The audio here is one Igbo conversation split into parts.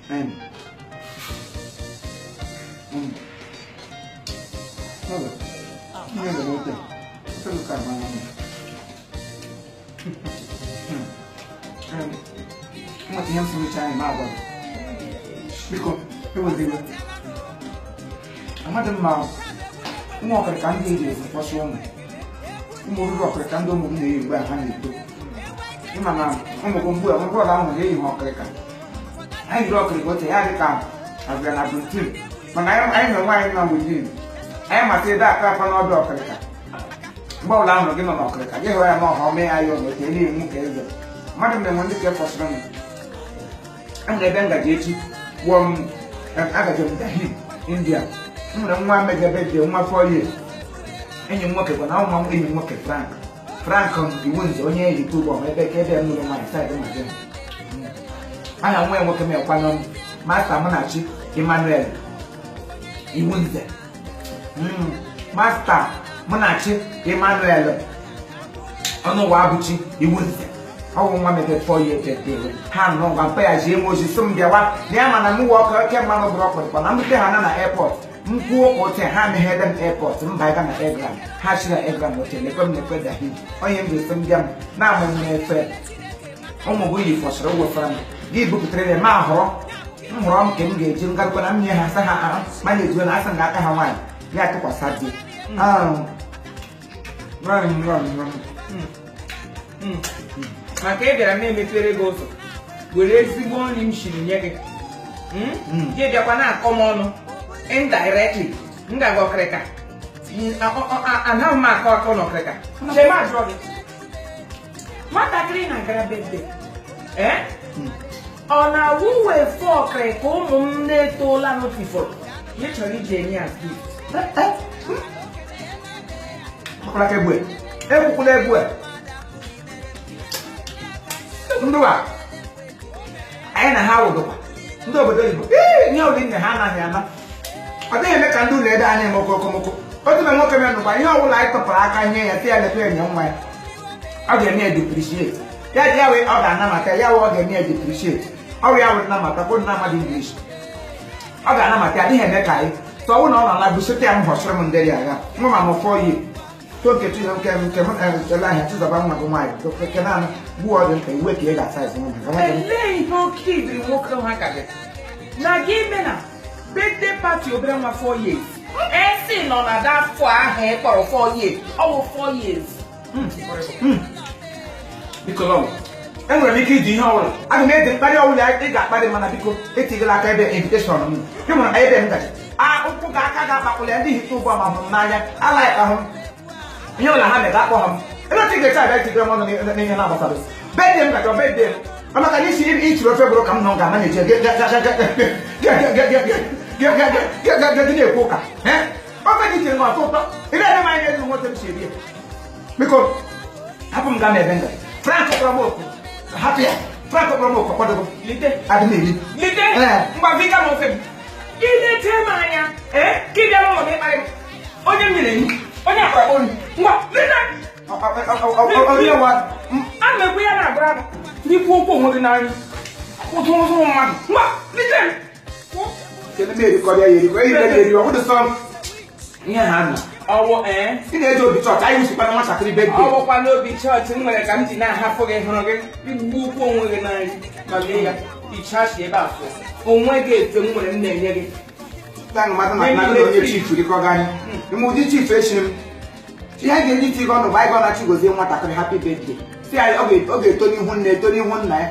Mm. Lọlọ, ihe mere ote. Ofe gị ka ama na mma. Nweta ihe m sụrụcha anyị ma agwa gị. Biko, ewela iwe. Amadị m ma ụmụ ọkịrịka ndị eji ezukpọsị ụmụ. Ụmụ oriri ọkịrịka ndị ụmụ m na-eyi mgbe ha na-eto. Ịma na ụmụ gị mgbe mgbe ọla ahụ ha eyi ha ọkịrịka. Anyị jiri ọkịrịka oche ya dị ka abịa na Britain. Mana anyị na onwe anyị nọ within. Anyị mata ebe akpa akpa n'ọdụ ọkịrịka. Mgbe ọbụla ahụrụ gị nọ n'ọkịrịka, gị hụrụ ya n'ọha ọma ya ya ọnọdụ na-enwu ka eze. Mmadụ na-enwe ndị ka fọsịrị m. Enwere ebe ngaji echi gwụọ m agaji m Delhi, India. M nwere nwa megebe dị nwa 4 years. Enyi m nwoke bụ na ụmụ m enyi m nwoke Frank. Frank Iwunze onye eyite ụgbọ ma ebe ka ebe m nụrụ nwaanyị side ma gị. Aha nwa ya nwoke m ekwanụ m Master Munachi Emmanuel Iwunze. Master Munachi Emmanuel ọnụụwa Abụchi Iwunze. Ọ bụ nwa mebe 4 years birthday ha nọ ngwa mpe ya ji eme ozi sị m bịawa na ya mana m wụ ọkụ oke mmanụ bụrụ ọkpụrụkpọ na mbute ha na airport m kwuo ka ote ha meghede m airport m baiga na airground ha si na airground ote lekwe m lekwe Delhi onye m ji sị m bịa m na-amụ m n'efe ụmụ gị yi fọsịrị wefara m gị bupụtara ya ma họrọ m họrọ m nke m ga-eji ngarụkwa na m nye ha sị ha ahụ ma na-ejiwe na asị m ga aka ha nwaanyị ya tụkwasị di. Nwaanyị, nwaanyị, nwaanyị. Maka ị bịara m emepere gị ụzọ were ezigbo nri m shiri nye gị. Gị bịakwa na-akọ m ọnụ indirectly m ga-aga ọkịrịka. Anaghị m akọ akọ n'ọkịrịka. Chema ajụọ gị, nwatakịrị na-agara birthday, ee, ọ na-awụ wefe ọkịrịka ụmụ m na-etola n'otiforo ihe chọrọ iji enye as gift? Ekwukwala ka egbu ekwukwala egbu a. Ndụ a anyị na ha wụdụkwa ndị obodo oyibo. Ee, ihe ụdị nne ha anaghị ana ọ dịghị eme ka ndị ụlọ ede anyị eme okomoko. Otu mgbe nwoke menụkwa ihe ọbụla anyị tụpụrụ aka nye ya sị ya lekwa enye nwa ya, ọ ga-eme ya depreciate ya ji ya wee ọ ga-anamata ya wee ọ ga-eme ya depreciate ọ bụ ya wee nnamata kwụ nna amadị English ọ ga-anamata ya adịghị eme ka anyị tọ ọwụ na ọ nọ na busote ya m họsịrị m ndịrị agha nwa ma m fọ yi to nke chi nke nke m ele ahịa Chizọba nwa gị nwaanyị nke naanị gbuo ọ dị mkpa iwe ka ị ga-asa ezi nwa maka nwa gị. Elee ihe oke ibiri nwoke ha ka gị na gị ime na birthday party obere nwa 4 years esi nọ na that four ahụ ị kpọrọ 4 years, ọ bụ 4 years. Biko lọlọ, enwere m ike iji ihe ọbụla aga m ede mkparị ọbụla ị ga-akparị, mana biko etigela aka ebe invitation m ị hụrụ ebe m gaji a ụkwụ ga aka ga-akpakwụla ya ndị hite ụgbọ ma hụrụ m n'anya alaghị ahụ m ihe ọbụla ha mere akpọ ha m ebe otu ị ga-eche abịa tigere m ọnụ n'ihe na-agbasara birthday m gaji birthday m maka na isi ichiri ofe bụrụ ka m nọ ga-ama na-eje gị na-ekwu ụka ofe gị tiri m ọtọ ụtọ ị na-eme m anya ezi nwoke m si eri ya. Biko hapụ m gaa n'ebe m gara. Frank kpọrọ m oku, hapụ ya. Frank kpọrọ m oku, kwadogo. Lite. Adị m eri. Lite. Ee. Ngwa, vika m ofe m ilete m anya ee ka ị bịa n'ụlọ m ịkparị m onye m nyere enyi onye akpara olu. Ngwa, lite. Onye nwa. A na-ekwu ya na-agụrụ aka n'ikwu okwu onwe gị n'anya ụtụ ụzụ mmadụ. Ngwa, lite m. Kedu m erikọrọ ya erikọ eyi na eri ọ bụdụ sọ ihe ha nọ. Ọwụ ee. Ị na-eji obi chọọchị anyị wusikwana nwatakịrị birthday. Ọwụkwa n'obi chọọchị m nwere ka m ji na-ahapụ gị hụrụ gị igbu ukwu onwe gị n'anya ma lee ya ichachi ebe a pụọ onwe gị efe m nwere m na-enye gị. Tang mmadụ na na na onye chief rikọga anyị ime ụdị chief echiri m ihe a ga-eji tigo ọnụ bụ anyị gọ na Chigozie nwatakịrị happy birthday si anyị ọ ga-eto n'ihu nne, eto n'ihu nna ya.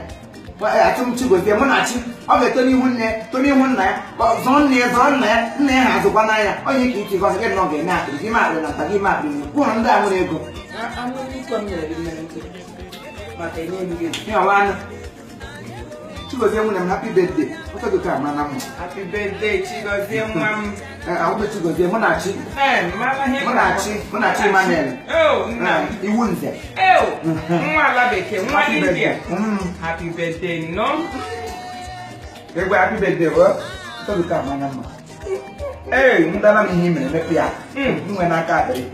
Atụ m Chigozie Munachi, ọ ga-eto n'ihu nne, to n'ihu nna ya, zụọ nne ya, zụọ nna ya, nna ya ha azụkwa n'anya onye ka itigo ọnụ gị na ọ ga-eme akpịrị gị ime akpịrị na nta gị ime akpịrị na kwuo ndị a nwere ego. Anụ ikwe m nyere gị mere nke maka enye m gị. Ihe ọwa anụ Chigozie nwunye m, happy birthday. Ofe gị ka ama na mma. Happy birthday, Chigozie nwa m. Ahụbe Chigozie Munachi. Ee, mama ihe. Munachi, Munachi Emmanuel. Oh, nna m. Iwu nze. Ew, nwa ala bekee, nwa Happy India. birthday. Happy birthday, no. Egbe happy birthday bụ ofe gị ka ama na mma. Ee, ndala m ihe i mere mepe ya. Nwe n'aka akpịrị.